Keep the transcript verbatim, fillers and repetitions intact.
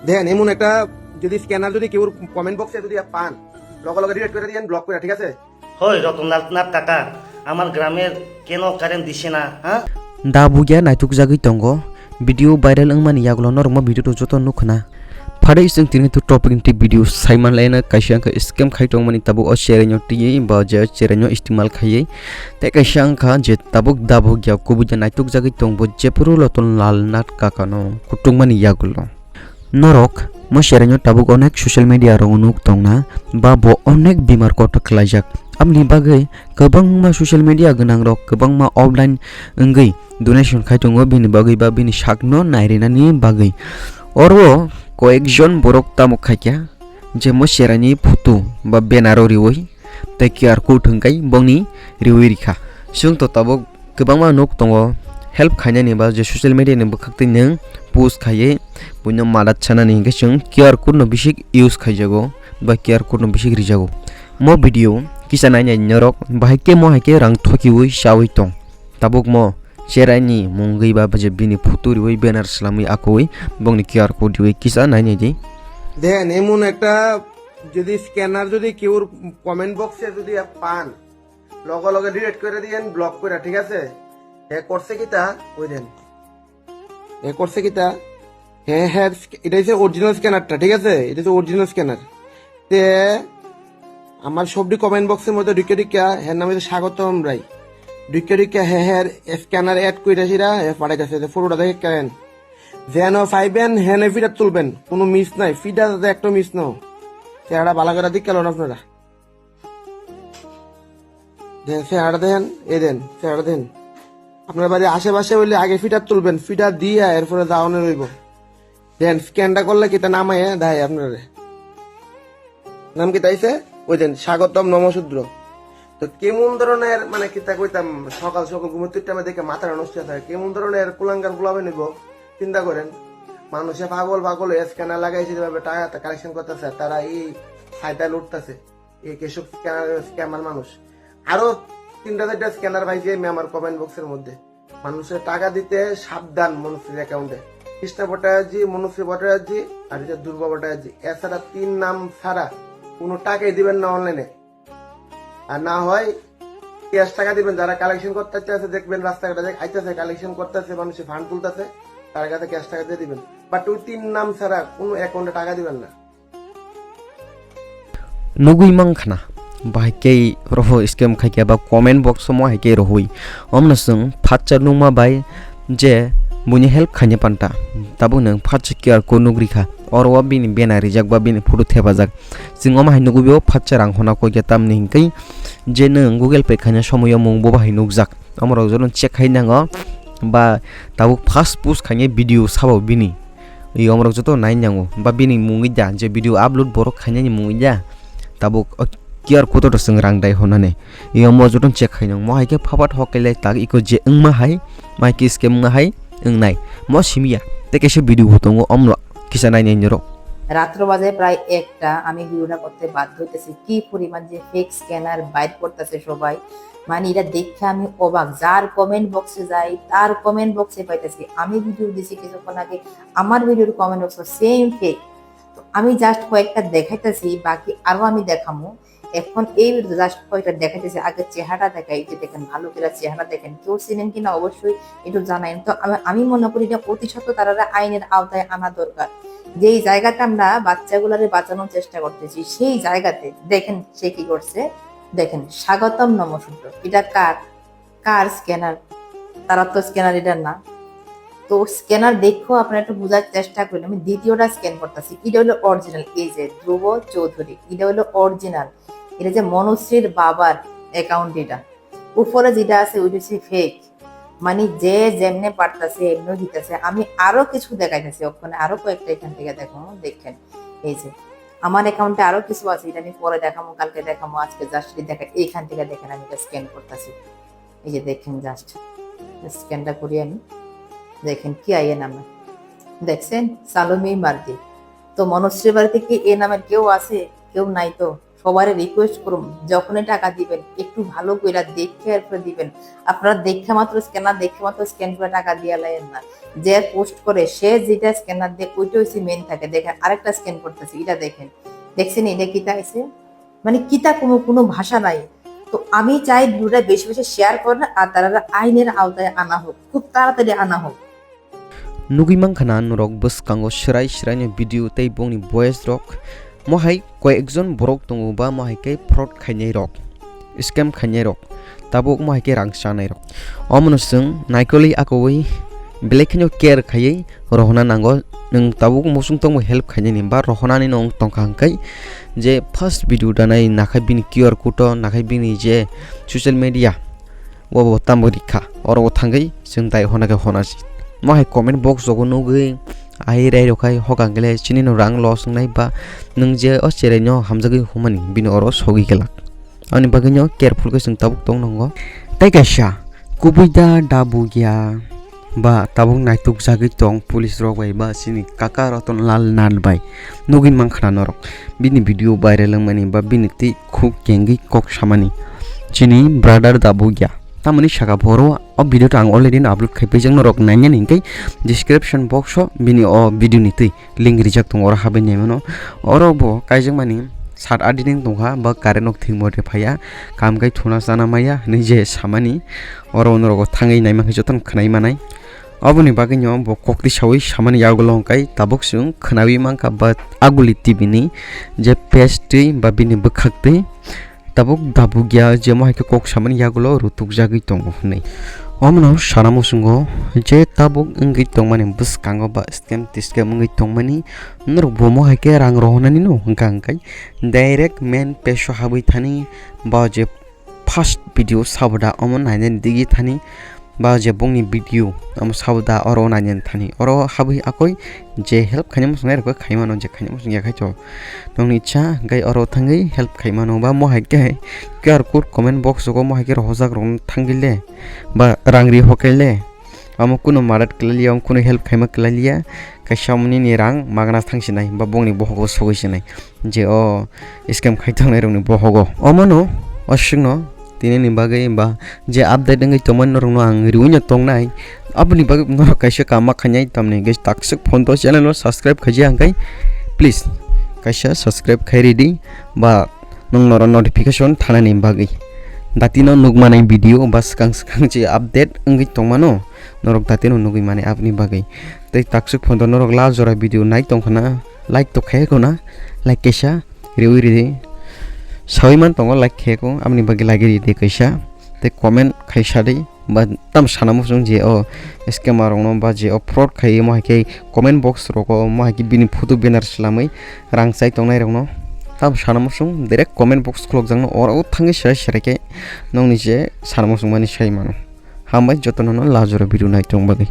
দেখেন, এমন একটা যদি স্ক্যানার যদি কেউ কমেন্ট বক্সে যদি পান, লগে লগে ডিলিট করে দিয়েন, ব্লক করে, ঠিক আছে? হই রতনলাল নাথ কাকা, আমার গ্রামের কেন কারেন্ট দিছে না, হ্যাঁ? Da bugya naituk jagwi tongo. Video viral wngmani yagulo norokma video rok joto nukhna. Phare ising tini tu topic ni video saiman laina kaisa wngkha scam khai tongmani tabuk o cherai no tiywi ba je cherai no istimal khaiwi. Tei kaisa wngkha je tabuk da bugya kubui da naituk jagwi tongbo jephuru Rotondal Nath kakano kutukmani yagulo. Norok mo cheraino tabuk onek social media rongo nuk tongna, ba bo onek bimar kotor khlaijak. Aboni bagwi kwbangma social media gwnangrok kwbangma offline wngwi donation khai tongo bini bagwi ba bini sakno nairinani bagwi. Oro koyekjon borok tamo khaikha je mo cheraini photo ba banner o riwi tei Q R code hwnkhai bongni riwi rikha. Chwng to tabuk kwbangma nuk tongo help khainani ba je social media ni bwkhak twi nwng post khaiwi buino madat sanani hinkhe chwng Q R code no bisik use khaijago ba Q R code no bisik rijago. Mo video kisa nainai norok bahai khe mo hai khe rang thokiwi chawi tong. Tabuk mo cheraini mungwi ba je bini photo riwi banner swlamwi akoi bongni Q R code riwi kisa nainai di. দেখেন, এমন একটা যদি স্ক্যানার যদি কেউর কমেন্ট বক্সে যদি পান, লগে লগে ডিলিট করে দিয়েন, ব্লক করে, ঠিক আছে? এ করছে কিতা? ওই দেন। এ করছে কিতা? হ্যাঁ, হ্যাঁ, এটা হচ্ছে অরিজিনাল স্ক্যানারটা, ঠিক আছে? এটা হচ্ছে অরিজিনাল স্ক্যানার। তে আমার সবটি কমেন্ট বক্সের মধ্যে ঢুকে ঢুকে হ্যাঁ নাম হচ্ছে স্বাগতম রায়। ঢুকে ঢুকে হ্যাঁ, হ্যাঁ, স্ক্যানার অ্যাড করে সেটা হ্যাঁ পাঠাইতেছে। যে ফটোটা দেখে কেন? যেন পাইবেন, হেনে ফিডার তুলবেন, কোনো মিস নাই। ফিডার যাতে একটা মিস না হয়। চেহারা ভালো করে দিক কেন আপনারা? দেন, চেহারা দেন, এই দেন, চেহারা দেন। আপনার বাড়ির আশেপাশে হইলে আগে ফিডার তুলবেন, ফিডার দিয়া এরপরে দাওয়ানো রইব। দেন, স্ক্যানটা করলে কিতা নাম আয়, দেয় আপনারে। নাম কিতা আইছে? ওই দেন, স্বাগতম নমঃশূদ্র। তো কেমন ধরনের, মানে, কিতা কইতাম, সকাল সকাল ঘুমের তুই টাইমে দেখে মাথাটা নষ্ট হয়ে থাকে। কেমন ধরনের কুলাঙ্গার পোলাবে নিব, চিন্তা করেন। মানুষে পাগল পাগল হয়ে স্ক্যানার লাগাইছে, যেভাবে টাকা কালেকশন করতেছে, তারা এই ফায়দা লুটতেছে। এই কিছু স্ক্যানার, স্ক্যামার মানুষ। আরো তিনটা চারটা স্ক্যানার পাইছি আমি আমার কমেন্ট বক্সের মধ্যে। মানুষের টাকা দিতে সাবধান মনুষ্যের অ্যাকাউন্টে। কৃষ্ণা ভট্টাচার্য, মনুশ্রী ভট্টাচার্য আর হচ্ছে ধ্রুব ভট্টাচার্য। এছাড়া তিন নাম ছাড়া কোনো টাকাই দিবেন না অনলাইনে। আর না হয় ক্যাশ টাকা দিবেন। যারা কালেকশন করতে চাইছে, দেখবেন রাস্তাঘাটে দেখ-, আইতেছে, কালেকশন করতেছে, মানুষের ফান্ড তুলতেছে, তার কাছে ক্যাশ টাকা দিয়ে দিবেন। বাট ওই তিন নাম ছাড়া কোনো অ্যাকাউন্টে টাকা দিবেন না। Nugui mankha na, bahai khe roho scam khai khe ba comment box o mo hai khe rohoi. Omno chwng phatsa nukma bai je buini help khaina panta. Tabuk nwng phatsa Q R code nugri kha. Oro o bini banner rijak ba bini photo thepajak. Chwng omo hai nugui o phatsa rang hona koi khe tamni hinkhe je nwng Google Pay khaina somoio mung bo bahai nukjak. Omorok joto check khai nango ba tabuk first post khainai video sabo bini. Iyomorok joto nai nango ba bini mungwi da je video upload borok khainani mungwi da. Tabuk o Q R code o chwng rang dai honani. Iyomo joto check khai nang mo hai khe phapat hok kele tak iko je wngma hai mai khe scam wngma hai wngnai. Mo simiya tei kaisa video bo tongo omno kisa nai nai norok. রাত্র বাজে প্রায় একটা, আমি ভিডিওটা করতে বাধ্য হইতেছি। কি পরিমাণ যে ফেক স্ক্যানার বাইর করতেছে সবাই, মানে এটা দেখে আমি অবাক। যার কমেন্ট বক্সে যাই, তার কমেন্ট বক্সে পাইতেছি। আমি ভিডিও দিছি কিছুক্ষণ আগে, আমার ভিডিওর কমেন্ট বক্স সেম ফেক। তো আমি জাস্ট কয়েকটা দেখাইতেছি, বাকি আরো আমি দেখামু। এখন এই ভিডিওতে জাস্ট কয়েকটা দেখাইতেছি, আগে চেহারা দেখাই, এই যে দেখেন, ভালো করে চেহারা দেখেন, কেউ চিনেন কিনা অবশ্যই একটু জানাইন। তো আমি, আমি মনে করি এটা অতি সত্ত্বর তারা আইনের আওতায় আনা দরকার। যেই জায়গাতে আমরা বাচ্চাগুলারে বাঁচানোর চেষ্টা করতেছি, সেই জায়গাতে দেখেন সে কি করছে। দেখেন, স্বাগতম নমঃশূদ্র, এটা কার? কার স্ক্যানার? তারা তো স্ক্যানার এটা না। তো স্ক্যানার দেখো, আপনারা একটু বোঝার চেষ্টা করুন। আমি দ্বিতীয়টা স্ক্যান করতেছি, এটা হলো অরিজিনাল। এই যে ধ্রুব চৌধুরী, এটা হলো অরিজিনাল। এটা যে মনুশ্রীর বাবার অ্যাকাউন্ট, এটা উপরে যেটা আছে ওইটা হচ্ছে ফেক। মানে যে যেমনে পারতাছে এমনি দিতেছে। আমি আরো কিছু দেখাইতেছি, ওখানে আরো কয়েকটা এখান থেকে দেখো, দেখেন। এই যে আমার অ্যাকাউন্টে আরো কিছু আছে, এটা আমি পরে দেখাবো, কালকে দেখাবো, আজকে জাস্ট দেখা, এইখান থেকে দেখেন আমি এটা স্ক্যান করতেছি। এই যে দেখেন, জাস্ট স্ক্যানটা করি আমি। দেখেন কি আইয়ে নামে, দেখছেন, সালোমি মার্জি। তো মনুশ্রীর বাড়িতে কি এ নামের কেউ আছে? কেউ নাই তো, সবারে রিকোয়েস্ট করুম, যখনই টাকা দিবেন একটু ভালো কইরা দেখে এরপরে দিবেন। আপনারা দেখে মাত্র স্ক্যানার দেখে মাত্র স্ক্যান করে টাকা দিয়া লাইয়েন না। যে পোস্ট করে সে যেটা স্ক্যানার দেয় ওইটা হচ্ছে মেইন থাকে। দেখেন আরেকটা স্ক্যান করতেছে, এটা দেখেন, দেখছেন এটা কিতা আছে? মানে কিতা কোনো কোনো ভাষা নাই। তো আমি চাই ভিডিওটা বেশি বেশি শেয়ার করেন আর তারা আইনের আওতায় আনা হোক, খুব তাড়াতাড়ি আনা হোক। Nugui mankha na norok bwskango swrai swraino video tei bongni voice rok. Mohai koyekjon borok tongo ba mohai khe fraud khainai rok, scam khainai rok, tabuk mohai khe rang chanai rok. Omono chwng naikolwi akowi belai kheno care khaiwi rohorna nango. Nwng tabuk muchung tongbo help khainani ba rohornani no wng tongkha hwnkhe je first video danai nakhai bini Q R code o nakhai bini je social media o bo tamo rikha, oro bo thangwi chwng dai hona khe hona si. Mo hai comment box rogo nugwi ai rai rok khai hokang khe chini no rang loss wngnai ba nwng je o cherai no hamjagwi humani bini oro sogwi glak. Ani bagwi no careful khe chwng tabuk tong nango. Tei kaisa kubui da da bugya ba tabuk naituk jagwi tong police rok bai ba chini kaka Ratan Lal Nath bai nugwi mankha na norok bini video viral wngmani ba bini twi khuk kengwi kok samani chini brother da bugya. Tamoni saka boro o video to ang already no upload khai paijak, norok nainani hwnkhe description box o bini o video ni twi link rijak tongo, oro habai naimano. Oro bo kaijakmani sat aat din tongkha ba current nok thwngmo de phaiya, kam kai thuna chana maya hinwi je samani, oro norok thangwi naima khe jotono khwnai manai. Oboni bagwi no bo kokti sawi samani yagulo hwnkhe tabuk chwng khwnawi mankha ba Aguli T V ni je page twi ba bini bwkhak twi tabuk dabuk ya je mo hai khe kok samani yagulo rutuk jagwi tongo hwnwi. Omono sana muchungo je tabuk wngwi tongmani bwskango ba scam tiscam wngwi tongmani norok bo mo hai khe rang rohornani no hwnkha hwnkhe direct main page o habwi thani ba je first video sabo da omo nainani digi thani ba je bongni video omo sabo da oro nainani thani oro habwi akoi je help khaina muchungnai rok khaimano je khaina muchung ya khai to nokni cha hwnkhe oro thangwi help khaimano ba mo hai khe Q R code comment box rogo mo hai khe rohorjak rok thangwi le ba rang ri hokai le. Amo kunu madat kwlai liya, amo kunu help khaima kwlai liya, kaisa omo nini rang magna thang sinai ba bongni bohogo sogwi sinai je o scam khai tongnai rokni bohogo. Omono oswkno tini ni bagwi ba je update wngwi tongmani norokno ang riwi no tongnai, aboni bagwi norok kaisa kama khainai tamni hwnkhe takswk phone to channel o subscribe khaijak hwnkhe please kaisa subscribe khai ridi ba nwng norok notification thanani bagwi. Datino nukmanai video ba swkang swkang je update wngwi tongmano norok datino nugwi mani aboni bagwi. Tei takswk phone to norok la jora video nai tongkhana like to khaikona like kaisa riwi ridi. Sawi man tongo like khaiko aboni bagwi like ridi kaisa. Tei comment khaisa di. Ba tam sana muchung je o scammer rokno ba je o fraud khai mo hai khe comment box rogo mo hai khe bini photo banner swlamwi rang chai tongnai rokno tam sana muchung direct comment box khulok jakno oro thangwi serai serai khe nokni je sana muchung mani sai mano. Hambai jotono no lajora video nai tong bagwi.